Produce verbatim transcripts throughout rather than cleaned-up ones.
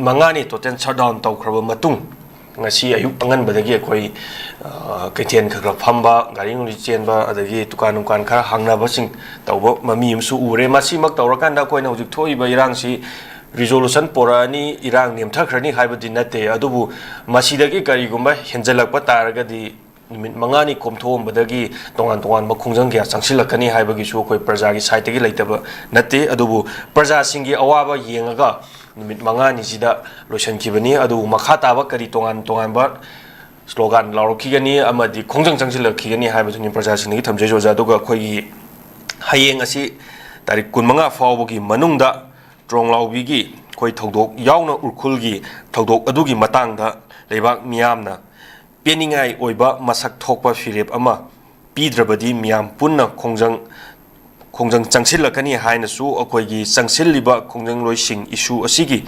ꯃꯉꯥꯅꯤ total shutdown ꯇꯧꯈ꯭ꯔꯕ ꯃꯇꯨꯡ, ꯉꯁꯤ ꯑꯌꯨꯛ ꯑꯉꯟꯕꯗꯒꯤ ꯑꯩꯈꯣꯏ, ꯑ, ꯀꯩꯊꯦꯜ ꯈꯔ ꯈꯔ ꯐꯝꯕ, ꯒꯥꯔꯤ ꯅꯨꯡꯂꯤ ꯆꯦꯟꯕ, ꯑꯗꯒꯤ ꯗꯨꯀꯥꯟ ꯅꯨꯡꯀꯥꯟ ꯈꯔ ꯍꯥꯡꯅꯕꯁꯤꯡ ꯇꯧꯕ ꯃꯃꯤ ꯑꯃꯁꯨ ꯎꯔꯦ꯫ ꯃꯁꯤꯃꯛ ꯇꯧꯔꯀꯥꯟꯗ ꯑꯩꯈꯣꯏꯅ ꯍꯧꯖꯤꯛ ꯊꯣꯛꯏꯕ ꯏꯔꯥꯡꯁꯤ resolution ꯄꯣꯔꯛꯑꯅꯤ, ꯏꯔꯥꯡ ꯅꯦꯝꯊꯈ꯭ꯔꯅꯤ ꯍꯥꯏꯕꯗꯤ ꯅꯠꯇꯦ, ꯑꯗꯨꯕꯨ ꯃꯁꯤꯗꯒꯤ ꯀꯔꯤꯒꯨꯝꯕ ꯍꯦꯟꯖꯜꯂꯛꯄ ꯇꯥꯔꯒꯗꯤ, ꯅꯨꯃꯤꯠ ꯃꯉꯥꯅꯤ ꯀꯣꯝꯊꯣꯛꯑꯝꯕꯗꯒꯤ ꯇꯣꯉꯥꯟ ꯇꯣꯉꯥꯟꯕ ꯈꯣꯡꯖꯪ ꯀꯌꯥ ꯆꯪꯁꯤꯜꯂꯛꯀꯅꯤ ꯍꯥꯏꯕꯒꯤꯁꯨ ꯑꯩꯈꯣꯏ ꯄ꯭ꯔꯖꯥꯒꯤ side ꯇꯒꯤ ꯂꯩꯇꯕ ꯅꯠꯇꯦ꯫ ꯑꯗꯨꯕꯨ ꯄ꯭ꯔꯖꯥꯁꯤꯡꯒꯤ ꯑꯋꯥꯕ ꯌꯦꯡꯉꯒ ꯅꯨꯃꯤꯠ ꯃꯉꯥꯅꯤꯁꯤꯗ ꯂꯣꯏꯁꯤꯟꯈꯤꯕꯅꯤ꯫ ꯑꯗꯨꯕꯨ ꯃꯈꯥ ꯇꯥꯕ ꯀꯔꯤ ꯇꯣꯉꯥꯟ ꯇꯣꯉꯥꯟꯕ slogan ꯂꯥꯎꯔꯛꯈꯤꯒꯅꯤ ꯑꯃꯗꯤ ꯈꯣꯡꯖꯪ ꯆꯪꯁꯤꯜꯂꯛꯈꯤꯒꯅꯤ ꯍꯥꯏꯕꯗꯨꯅꯤ ꯄ꯭ꯔꯖꯥꯁꯤꯡꯗꯒꯤ ꯊꯝꯖꯔꯤꯁꯦ, ꯑꯣꯖꯥ꯫ ꯑꯗꯨꯒ ꯑꯩꯈꯣꯏꯒꯤ ꯍꯌꯦꯡ ꯑꯁꯤ ꯇꯥꯔꯤꯛ ꯀꯨꯟꯃꯉꯥ ꯐꯥꯎꯕꯒꯤ ꯃꯅꯨꯡꯗ ꯇ꯭ꯔꯣꯡꯂꯥꯎꯕꯤꯒꯤ ꯑꯩꯈꯣꯏ ꯊꯧꯗꯣꯛ ꯌꯥꯎꯅ ꯎꯈ꯭ꯔꯨꯜꯒꯤ ꯊꯧꯗꯣꯛ ꯑꯗꯨꯒꯤ ꯃꯇꯥꯡꯗ ꯂꯩꯕꯥꯛ ꯃꯤꯌꯥꯝꯅ ꯄꯦꯟꯅꯤꯡꯉꯥꯏ ꯑꯣꯏꯕ ꯃꯁꯛ ꯊꯣꯛꯄ ꯐꯤꯔꯦꯞ ꯑꯃ ꯄꯤꯗ꯭ꯔꯕꯗꯤ ꯃꯤꯌꯥꯝ ꯄꯨꯟꯅ ꯈꯣꯡꯖꯪ, ꯈꯣꯡꯖꯪ ꯆꯪꯁꯤꯜꯂꯛꯀꯅꯤ ꯍꯥꯏꯅꯁꯨ ꯑꯩꯈꯣꯏꯒꯤ ꯆꯪꯁꯤꯜꯂꯤꯕ ꯈꯣꯡꯖꯪꯂꯣꯏꯁꯤꯡ issue ꯑꯁꯤꯒꯤ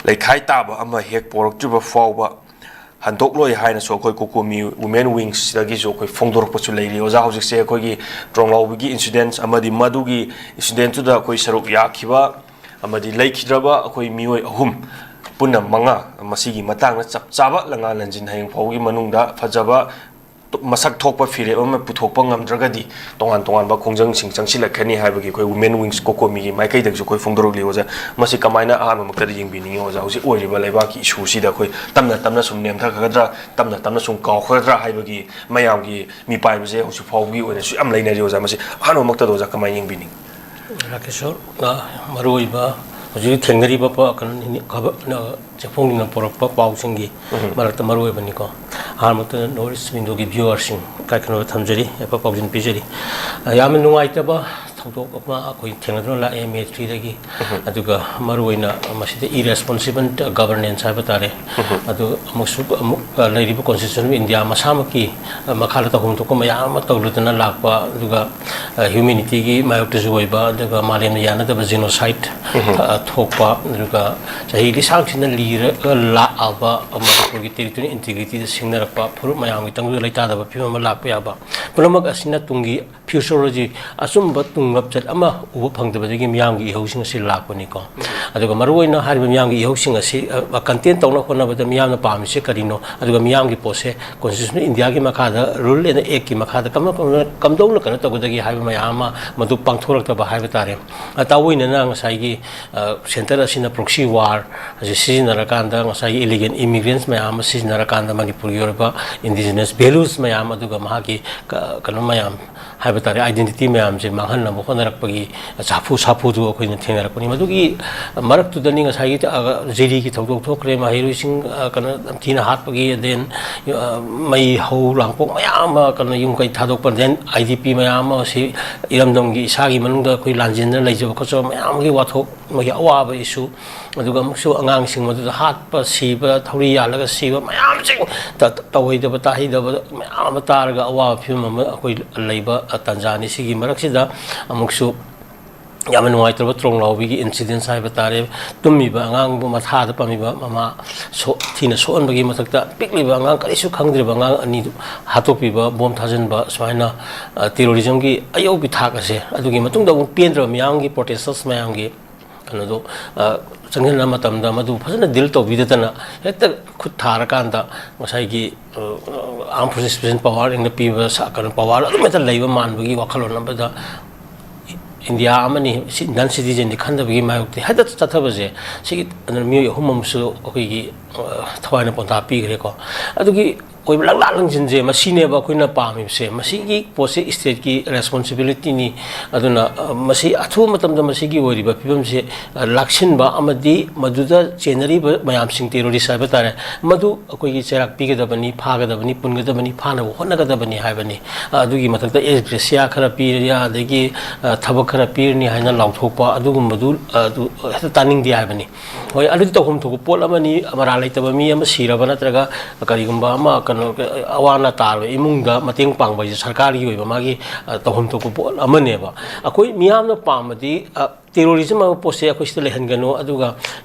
ꯂꯩꯈꯥꯏ ꯇꯥꯕ ꯑꯃ ꯍꯦꯛ ꯄꯣꯔꯛꯇ꯭ꯔꯤꯕ ꯐꯥꯎꯕ ꯍꯟꯗꯣꯛꯂꯣꯏ ꯍꯥꯏꯅꯁꯨ ꯑꯩꯈꯣꯏ ꯀꯣꯀꯣꯃꯤ Women Wings ꯇꯒꯤꯁꯨ ꯑꯩꯈꯣꯏ ꯐꯣꯡꯗꯣꯔꯛꯄꯁꯨ ꯂꯩꯔꯤ꯫ ꯑꯣꯖꯥ, ꯍꯧꯖꯤꯛꯁꯦ ꯑꯩꯈꯣꯏꯒꯤ ꯇ꯭ꯔꯣꯡꯂꯥꯎꯕꯤꯒꯤ incidents ꯑꯃꯗꯤ ꯃꯗꯨꯒꯤ incident ꯇꯨꯗ ꯑꯩꯈꯣꯏ ꯁꯔꯨꯛ ꯌꯥꯈꯤꯕ ꯑꯃꯗꯤ ꯂꯩꯈꯤꯗ꯭ꯔꯕ ꯑꯩꯈꯣꯏ ꯃꯤꯑꯣꯏ ꯑꯍꯨꯝ, ꯄꯨꯟꯅ ꯃꯉꯥ, ꯃꯁꯤꯒꯤ ꯃꯇꯥꯡꯗ ꯆꯞ ꯆꯥꯕ ꯂꯪꯂꯥ ꯂꯪꯖꯤꯟ ꯍꯌꯦꯡ ꯐꯥꯎꯒꯤ ꯃꯅꯨꯡꯗ ꯐꯖꯕ ꯃꯁꯛ ꯊꯣꯛꯄ ꯐꯤꯔꯦꯞ ꯑꯃ ꯄꯨꯊꯣꯛꯄ ꯉꯝꯗ꯭ꯔꯒꯗꯤ ꯇꯣꯉꯥꯟ ꯇꯣꯉꯥꯟꯕ ꯈꯣꯡꯖꯪꯁꯤꯡ ꯆꯪꯁꯤꯜꯂꯛꯀꯅꯤ ꯍꯥꯏꯕꯒꯤ ꯑꯩꯈꯣꯏ Women Wings ꯀꯣꯀꯣꯃꯤꯒꯤ ꯃꯥꯏꯀꯩꯗꯒꯤꯁꯨ ꯑꯩꯈꯣꯏ ꯐꯣꯡꯗꯣꯔꯛꯂꯤ, ꯑꯣꯖꯥ꯫ ꯃꯁꯤ ꯀꯃꯥꯏꯅ ꯑꯍꯥꯟꯕꯃꯛꯇꯗ ꯌꯦꯡꯕꯤꯅꯤꯡꯉꯤ, ꯑꯣꯖꯥ? ꯍꯧꯖꯤꯛ ꯑꯣꯏꯔꯤꯕ ꯂꯩꯕꯥꯛꯀꯤ issue ꯁꯤꯗ ꯑꯩꯈꯣꯏ ꯇꯞꯅ ꯇꯞꯅ ꯁꯨꯝ ꯅꯦꯝꯊꯈꯒꯗ꯭ꯔꯥ, ꯇꯞꯅ ꯇꯞꯅ ꯁꯨꯝ ꯀꯥꯎꯈ꯭ꯔꯒꯗ꯭ꯔꯥ ꯍꯥꯏꯕꯒꯤ ꯃꯌꯥꯝꯒꯤ ꯃꯤꯄꯥꯏꯕꯁꯦ ꯍꯧꯖꯤꯛ ꯐꯥꯎꯕꯒꯤ ꯑꯣꯏꯅꯁꯨ ꯌꯥꯝ ꯂꯩꯅꯔꯤ, ꯑꯣꯖꯥ꯫ ꯃꯁꯤ ꯑꯍꯥꯟꯕꯃꯛꯇꯗ ꯑꯣꯖꯥ ꯀꯃꯥꯏꯅ ꯌꯦꯡꯕꯤꯅꯤꯡꯉꯤ? ꯔꯥꯀꯦꯁꯣꯔ, ꯑ, ꯃꯔꯨꯑꯣꯏꯕ ꯍꯧꯖꯤꯛ ꯊꯦꯡꯅꯔꯤꯕ ꯄ-, ꯀꯩꯅꯣ, ꯅꯤꯅꯤ-, ꯈꯕ-, ꯑ, ꯆꯦꯐꯣꯡꯁꯤꯡꯅ ꯄꯨꯔꯛꯄ ꯄꯥꯎꯁꯤꯡꯒꯤ ꯎꯝ꯫ ꯃꯔꯛꯇ ꯃꯔꯨꯑꯣꯏꯕꯅꯤꯀꯣ꯫ ꯑꯍꯥꯟꯕꯗ North East Window ꯒꯤ viewer ꯁꯤꯡ ꯀꯥꯏ ꯀꯩꯅꯣꯗ ꯊꯝꯖꯔꯤ, ꯌꯥꯏꯐ ꯄꯥꯎꯖꯦꯜ ꯄꯤꯖꯔꯤ꯫ ꯑ, ꯌꯥꯝꯅ ꯅꯨꯡꯉꯥꯏꯇꯕ ꯊꯧꯗꯣꯛ ꯑꯃ ꯑꯩꯈꯣꯏ ꯊꯦꯡꯅꯗꯨꯅ ꯂꯥꯛꯑꯦ ꯃꯦ three ꯗꯒꯤ꯫ ꯎꯝ꯫ ꯑꯗꯨꯒ ꯃꯔꯨꯑꯣꯏꯅ ꯃꯁꯤꯗ irresponsible governance ꯍꯥꯏꯕ ꯇꯥꯔꯦ꯫ ꯎꯝ꯫ ꯑꯗꯨ ꯑꯃꯨꯛꯁꯨ ꯑꯃꯨꯛ, ꯑ, ꯂꯩꯔꯤꯕ Constitution of India ꯃꯁꯥꯃꯛꯀꯤ, ꯑ, ꯃꯈꯥꯗ ꯇꯧꯐꯝ ꯊꯣꯛꯄ ꯃꯌꯥꯝ ꯑꯃ ꯇꯧꯔꯨꯗꯅ ꯂꯥꯛꯄ, ꯑꯗꯨꯒ ꯑ, humanity ꯒꯤ ꯃꯥꯌꯣꯛꯇꯁꯨ ꯑꯣꯏꯕ, ꯑꯗꯨꯒ ꯃꯥꯂꯦꯝꯅ ꯌꯥꯅꯗꯕ genocide, ꯎꯝ꯫ ꯑ, ꯊꯣꯛꯄ, ꯑꯗꯨꯒ ꯆꯍꯤ ꯂꯤꯁꯥꯡꯁꯤꯟꯅ ꯂꯤꯔꯒ ꯂꯥꯛꯑꯕ ꯃꯅꯤꯄꯨꯔꯒꯤ territorial integrity ꯗ ꯁꯤꯡꯅꯔꯛꯄ ꯐꯨꯔꯨꯞ ꯃꯌꯥꯝꯒꯤ ꯇꯪꯗꯨꯗ ꯂꯩꯇꯥꯗꯕ ꯐꯤꯕꯝ ꯑꯃ ꯂꯥꯛꯄ ꯌꯥꯕ, ꯄꯨꯝꯅꯃꯛ ꯑꯁꯤꯅ ꯇꯨꯡꯒꯤ future ꯑꯁꯤ ꯑꯆꯨꯝꯕ ꯇꯨꯡ ꯂꯝꯆꯠ ꯑꯃ ꯎꯕ ꯐꯪꯗꯕꯗꯒꯤ ꯃꯤꯌꯥꯝꯒꯤ ꯏꯍꯧꯁꯤꯡ ꯑꯁꯤ ꯂꯥꯛꯄꯅꯤꯀꯣ꯫ ꯑꯗꯨꯒ ꯃꯔꯨꯑꯣꯏꯅ ꯍꯥꯏꯔꯤꯕ ꯃꯤꯌꯥꯝꯒꯤ ꯏꯍꯧꯁꯤꯡ ꯑꯁꯤ, ꯑ, contain ꯇꯧꯅꯕ ꯍꯣꯠꯅꯕꯗ ꯃꯤꯌꯥꯝꯅ ꯄꯥꯝꯃꯤꯁꯦ ꯀꯔꯤꯅꯣ? ꯑꯗꯨꯒ ꯃꯤꯌꯥꯝꯒꯤ ꯄꯣꯠꯁꯦ constitution, ꯏꯟꯗꯤꯌꯥꯒꯤ ꯃꯈꯥꯗ rule and act ꯀꯤ ꯃꯈꯥꯗ ꯀꯝ-, ꯀꯝ-, ꯀꯝꯗꯧꯅ ꯀꯩꯅꯣ ꯇꯧꯒꯗꯒꯦ ꯍꯥꯏꯕ ꯃꯌꯥꯝ ꯑꯃ ꯃꯗꯨ ꯄꯥꯡꯊꯣꯔꯛꯇꯕ ꯍꯥꯏꯕ ꯇꯥꯔꯦ꯫ ꯑ, ꯇꯥꯑꯣꯏꯅꯅ ꯉꯁꯥꯏꯒꯤ, ꯑ, centre ꯑꯁꯤꯅ proxy war ꯑꯁꯤ ꯁꯤꯖꯤꯟꯅꯔꯀꯥꯟꯗ, ꯉꯁꯥꯏꯒꯤ illegal immigrants ꯃꯌꯥꯝ ꯑꯃ ꯁꯤꯖꯤꯟꯅꯔꯀꯥꯟꯗ ꯃꯅꯤꯄꯨꯔꯒꯤ ꯑꯣꯏꯕ indigenous values ꯃꯌꯥꯝ, ꯑꯗꯨꯒ ꯃꯍꯥꯛꯀꯤ ꯀ-, ꯀꯩꯅꯣ ꯃꯌꯥꯝ ꯍꯥꯏꯕ ꯇꯥꯔꯦ, identity ꯃꯌꯥꯝꯁꯦ ꯃꯥꯡꯍꯟꯅꯕ ꯍꯣꯠꯅꯔꯛꯄꯒꯤ ꯁꯥꯐꯨ ꯁꯥꯐꯨꯗꯨ ꯑꯩꯈꯣꯏꯅ ꯊꯦꯡꯅꯔꯛꯄꯅꯤ꯫ ꯃꯗꯨꯒꯤ ꯃꯔꯛꯇꯨꯗꯅꯤ ꯉꯁꯥꯏꯒꯤ, ꯑ, ꯖꯤꯔꯤꯒꯤ ꯊꯧꯗꯣꯛ ꯊꯣꯛꯈ꯭ꯔꯦ, ꯃꯍꯩꯔꯣꯏꯁꯤꯡ, ꯑ, ꯀꯩꯅꯣ, ꯌꯥꯝ ꯊꯤꯅ ꯍꯥꯠꯄꯒꯤ, then, ꯑ, ꯃꯩ ꯍꯧ ꯂꯥꯡꯄꯣꯛ ꯃꯌꯥꯝ ꯑꯃ, ꯀꯩꯅꯣ, ꯌꯨꯝ ꯀꯩ ꯊꯥꯗꯣꯛꯄ, then I D P ꯃꯌꯥꯝ ꯑꯃ ꯁꯤ ꯏꯔꯝꯗꯝꯒꯤ ꯏꯁꯥꯒꯤ ꯃꯅꯨꯡꯗ ꯑꯩꯈꯣꯏ ꯂꯥꯟꯖꯦꯟꯗ ꯂꯩꯖꯕ ꯈꯣꯠꯆꯕ ꯃꯌꯥꯝ ꯑꯃꯒꯤ ꯋꯥꯊꯣꯛ, ꯃꯣꯏꯒꯤ ꯑꯋꯥꯕ issue, ꯑꯗꯨꯒ ꯑꯃꯨꯛꯁꯨ ꯑꯉꯥꯡꯁꯤꯡ ꯃꯗꯨꯗ ꯍꯥꯠꯄ, ꯁꯤꯕ, ꯊꯧꯔꯤ ꯌꯥꯜꯂꯒ ꯁꯤꯕ ꯃꯌꯥꯝꯁꯤꯡ ꯇ-, ꯇꯧꯍꯩꯗꯕ, ꯇꯥꯍꯩꯗꯕ ꯃꯌꯥꯝ ꯑꯃ ꯇꯥꯔꯒ ꯑꯋꯥꯕ ꯐꯤꯕꯝ ꯑꯃ ꯑꯩꯈꯣꯏ ꯂꯩꯕ ꯇꯥꯟꯖꯥꯅꯤ꯫ ꯁꯤꯒꯤ ꯃꯔꯛꯁꯤꯗ ꯑꯃꯨꯛꯁꯨ ꯌꯥꯝꯅ ꯅꯨꯡꯉꯥꯏꯇ꯭ꯔꯕ ꯇ꯭ꯔꯣꯡ ꯂꯥꯎꯕꯤꯒꯤ incidents ꯍꯥꯏꯕ ꯇꯥꯔꯦ꯫ ꯇꯨꯝꯃꯤꯕ ꯑꯉꯥꯡꯕꯨ ꯃꯊꯥꯗ ꯄꯝꯃꯤꯕ ꯃꯃꯥ ꯁꯣ-, ꯊꯤꯅ ꯁꯣꯛꯍꯟꯕꯒꯤ ꯃꯊꯛꯇ ꯄꯤꯛꯂꯤꯕ ꯑꯉꯥꯡ, ꯀꯔꯤꯁꯨ ꯈꯪꯗ꯭ꯔꯤꯕ ꯑꯉꯥꯡ ꯑꯅꯤꯗꯨ ꯍꯥꯠꯇꯣꯛꯄꯤꯕ, ꯕꯣꯝ ꯊꯥꯖꯤꯟꯕ, ꯁꯨꯃꯥꯏꯅ, ꯑ, terrorism ꯒꯤ ꯑꯌꯧꯕꯤ ꯊꯥꯛ ꯑꯁꯦ, ꯑꯗꯨꯒꯤ ꯃꯇꯨꯡꯗ ꯑꯃꯨꯛ ꯄꯦꯟꯗ꯭ꯔꯕ ꯃꯤꯌꯥꯝꯒꯤ protesters ꯃꯌꯥꯝꯒꯤ ꯀꯩꯅꯣꯗꯣ, ꯑ, ꯆꯪꯁꯤꯟꯕ ꯃꯇꯝꯗ ꯃꯗꯨ ꯐꯖꯅ deal ꯇꯧꯕꯤꯗꯗꯅ ꯍꯦꯛꯇ ꯈꯨꯠ ꯊꯥꯔꯀꯥꯟꯗ ꯉꯁꯥꯏꯒꯤ, ꯑ, armed forces special power ꯅ ꯄꯤꯕ ꯁ-, ꯀꯩꯅꯣ, power ꯑꯗꯨꯝ ꯍꯦꯛꯇ ꯂꯩꯕ ꯃꯥꯟꯕꯒꯤ ꯋꯥꯈꯜꯂꯣꯟ ꯑꯃꯗ ꯏꯟꯗꯤꯌꯥ ꯑꯃꯅꯤ, ꯁꯤ non citizen ꯗꯤ ꯈꯟꯗꯕꯒꯤ ꯃꯥꯌꯣꯛꯇ ꯍꯦꯛꯇ ꯆꯠꯊꯕꯁꯦ, ꯁꯤꯒꯤ ꯑꯗꯨꯅ ꯃꯤꯑꯣꯏ ꯑꯍꯨꯝ ꯑꯃꯁꯨ ꯑꯩꯈꯣꯏꯒꯤ, ꯑ, ꯊꯋꯥꯏꯅ ꯄꯣꯟꯊꯥ ꯄꯤꯈ꯭ꯔꯦꯀꯣ꯫ ꯑꯗꯨꯒꯤ ꯑꯣꯏꯕ ꯂꯪꯂꯥ ꯂꯪꯁꯤꯟꯁꯦ ꯃꯁꯤꯅꯦꯕ ꯑꯩꯈꯣꯏꯅ ꯄꯥꯝꯃꯤꯕꯁꯦ꯫ ꯃꯁꯤꯒꯤ ꯄꯣꯠꯁꯦ state ꯀꯤ responsibility ꯅꯤ꯫ ꯑꯗꯨꯅ, ꯑ, ꯃꯁꯤ ꯑꯊꯨꯕ ꯃꯇꯝꯗ ꯃꯁꯤꯒꯤ ꯑꯣꯏꯔꯤꯕ ꯐꯤꯕꯝꯁꯦ, ꯑ, ꯂꯥꯛꯁꯤꯟꯕ ꯑꯃꯗꯤ ꯃꯗꯨꯗ ꯆꯦꯟꯅꯔꯤꯕ ꯃꯌꯥꯝꯁꯤꯡ, terrorist ꯍꯥꯏꯕ ꯇꯥꯔꯦ, ꯃꯗꯨ ꯑꯩꯈꯣꯏꯒꯤ ꯆꯩꯔꯥꯛ ꯄꯤꯒꯗꯕꯅꯤ, ꯐꯥꯒꯗꯕꯅꯤ, ꯄꯨꯟꯒꯗꯕꯅꯤ, ꯐꯥꯅꯕ ꯍꯣꯠꯅꯒꯗꯕꯅꯤ ꯍꯥꯏꯕꯅꯤ꯫ ꯑ, ꯑꯗꯨꯒꯤ ꯃꯊꯛꯇ air gratia ꯈꯔ ꯄꯤꯔꯤꯔꯥ, ꯑꯗꯒꯤ, ꯑ, ꯊꯕꯛ ꯈꯔ ꯄꯤꯔꯅꯤ ꯍꯥꯏꯅ ꯂꯥꯎꯊꯣꯛꯄ ꯑꯗꯨꯒꯨꯝꯕꯗꯨ, ꯑ, ꯑꯗꯨ ꯍꯦꯛꯇ ꯇꯥꯅꯤꯡꯗꯦ ꯍꯥꯏꯕꯅꯤ꯫ ꯍꯣꯏ, ꯑꯗꯨꯗꯤ ꯇꯧꯐꯝ ꯊꯣꯛꯄ ꯄꯣꯠ ꯑꯃꯅꯤ꯫ ꯃꯔꯥꯜ ꯂꯩꯇꯕ ꯃꯤ ꯑꯃ ꯁꯤꯔꯕ ꯅꯠꯇ꯭ꯔꯒ ꯀꯔꯤꯒꯨꯝꯕ ꯑꯃ, ꯀꯩꯅꯣ, ꯑꯋꯥ ꯑꯅꯥ ꯇꯥꯔꯕ ꯏꯃꯨꯡꯗ ꯃꯇꯦꯡ ꯄꯥꯡꯕ ꯍꯥꯏꯁꯦ ꯁꯔꯀꯥꯔꯒꯤ ꯑꯣꯏꯕ ꯃꯥꯒꯤ, ꯑ, ꯇꯧꯐꯝ ꯊꯣꯛꯄ ꯄꯣꯠ ꯑꯃꯅꯦꯕ꯫ ꯑꯩꯈꯣꯏ ꯃꯤꯌꯥꯝꯅ ꯄꯥꯝꯕꯗꯤ, ꯑ, terrorism ꯍꯥꯏꯕ ꯄꯣꯠꯁꯦ ꯑꯩꯈꯣꯏ ꯁꯤꯗ ꯂꯩꯍꯟꯒꯅꯨ, ꯑꯗꯨꯒ